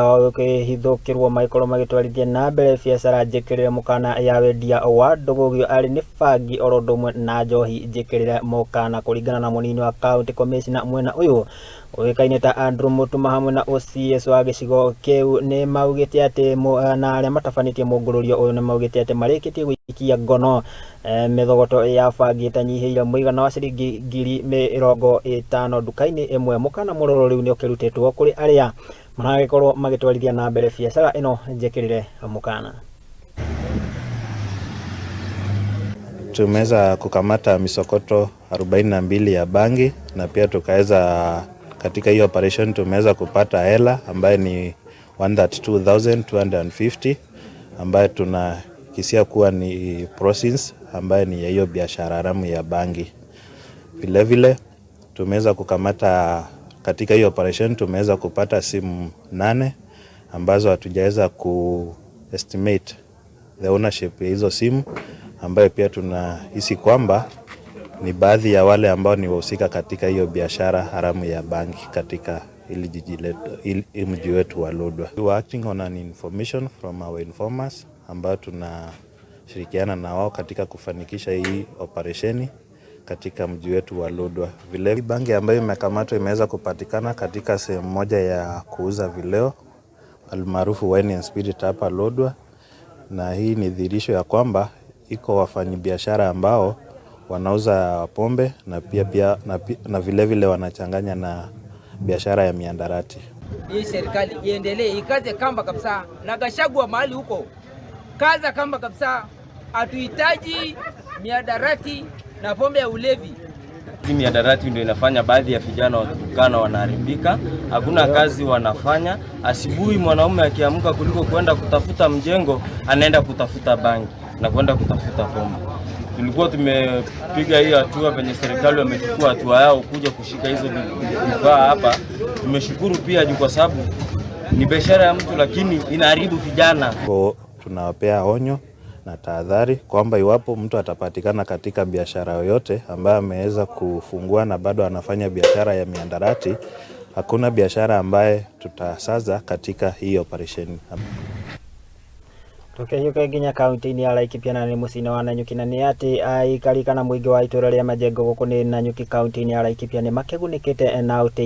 Gũkĩhithũkĩrwo magĩkorwo magĩtwarithia na mbere biacara njĩkĩrĩre mũkana ya wendia wa ndũgũgio arĩ nĩ bangi oro ũndũ ũmwe na njohi njĩkĩrĩre mũkana. Kũringana na mũnini wa county commissioner mwena ũyũ ũĩkaine ta Andrew Mutuma hamwe na OCS wa gĩcigo kĩu nĩ maugĩte atĩ na arĩa matabanĩtie mũngũrũrio ũyũ nĩ maugĩte atĩ marĩkĩtie gũikia ngono mĩthogoto ya bangi ĩtanyihĩire mũigana wa ciringi 50,000 nduka-inĩ ĩmwe. Mũkana mũrũrũ rĩu nĩ ũkĩrutĩtwo kũrĩ arĩa maragĩkorwo magĩtwarithia na mbere biacara ĩno njĩkĩrĩre mũkana. Tumeweza kukamata misokoto 42 ya bangi na pia tukaweza katika hiyo operation tumeweza kupata hela ambayo ni 132,250 ambayo tunakisia kuwa ni proceeds ambayo ni ya hiyo biashara haramu ya bangi. Vilevile tumeweza kukamata katika hiyo operation tumeweza kupata simu 8 ambazo hatujaweza ku estimate the ownership ya hizo simu, ambayo pia tunahisi kwamba ni baadhi ya wale ambao ni wahusika katika hiyo biashara haramu ya bangi katika hili jiji letu, hili mji wetu wa Lodwar. We were acting on an information from our informers ambao tunashirikiana na wao katika kufanikisha hii operesheni katika mji wetu wa Lodwar. Vile bangi ambayo imekamatwa imeweza kupatikana katika sehemu moja ya kuuza vileo almaarufu wine and spirit hapa Lodwar, na hii ni dhihirisho ya kwamba iko wafanyabiashara ambao wanauza pombe na pia na vile vile wanachanganya na biashara ya miandarati. Hii serikali iendelee ikaze kamba kabisa, na Gachagua mahali huko kaza kamba kabisa, hatuhitaji miadarati na pombe ya ulevi. Miadarati ndio inafanya baadhi ya vijana wa Turkana wanaharibika, hakuna kazi wanafanya. Asubuhi mwanaume akiamka, kuliko kwenda kutafuta mjengo, anaenda kutafuta bangi na kwenda kutafuta pombe. Tulikuwa tumepiga hiyo hatua venye serikali wamechukua hatua yao kuja kushika hizo vifaa hapa. Tumeshukuru pia juu kwa sababu ni biashara ya mtu, lakini inaharibu vijana. Kwa tunawapea onyo na tahadhari kwamba iwapo mtu atapatikana katika biashara yoyote ambayo ameweza kufungua na bado anafanya biashara ya miandarati, hakuna biashara ambaye tutasaza katika hii operation. Tũkĩhiũka nginya kaunti-inĩ ya Laikipia na nĩ mũciĩ-inĩ wa Nanyuki, na nĩ atĩ aikari kana mũingĩ wa itũra rĩa Majengo gũkũ nĩ Nanyuki kaunti-inĩ ya Laikipia nĩ makĩgunĩkĩte na ũteithio